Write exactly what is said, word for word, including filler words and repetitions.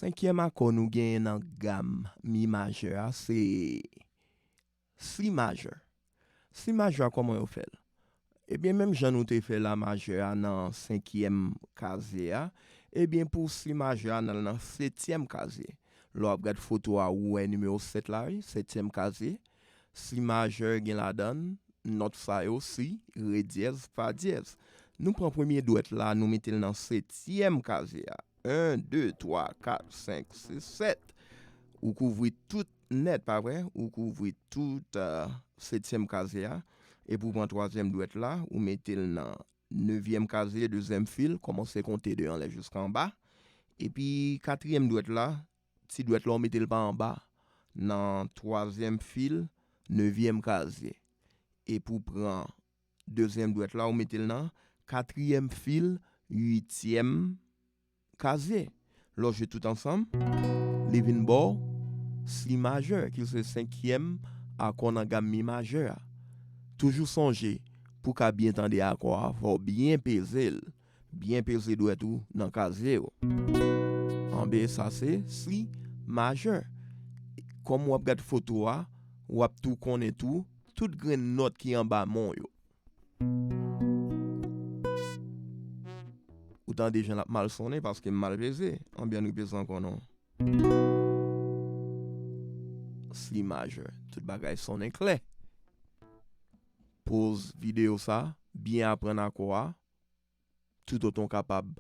Senkyèm akò nou genyen nan gam mi majè a, se si majè. Si majè a, kòman yo fè l? Ebyen, menm jan nou te fè la majè a nan senkyèm kazye a, ebyen, pou si majè a, n al nan setyèm kazye. Lè w ap gad foto a, ou wè nimewo sèt la, wi, setyèm kazye. Si majè gen ladan l nòt sa yo, si, re dyèz, fa dyèz. Nou pran premye dwèt la, nou mete l nan setyèm kazye a. En, de, twa, kat, senk, sis, sèt. Ou kouvri tout nèt, pa vre? Ou kouvri tout, euh, setyèm kazye a. Epi w pran twazyèm dwèt la, ou mete l nan nevyèm kazye, dezyèm fil, kòmanse konte de anlè jiska anba. Epi katriyèm dwèt la, ti dwèt la, ou mete l pa anba, nan twazyèm fil, nevyèm kazye. Epi w pran dezyèm dwèt la, ou mete l nan katriyèm fil, uityèm kazye. Lè w jwe tout ansanm, li vin ba w si majè, ki se senkyèm akò nan gam mi majè a. Toujou sonje, pou w ka byen tande akò a, fò w byen peze l, byen peze dwèt ou nan kazye w. Anben, sa se si majè. Kòm w ap gad foto a, w ap tou konnen tou tout grenn nòt ki anba men w yo. Ou tande jan l ap mal sonnen paske m mal peze. Anben, ann repeze ankò non. Si majè. Tout bagay sonnen klè. Poz videyo sa, byen aprann akò a, toutotan w kapab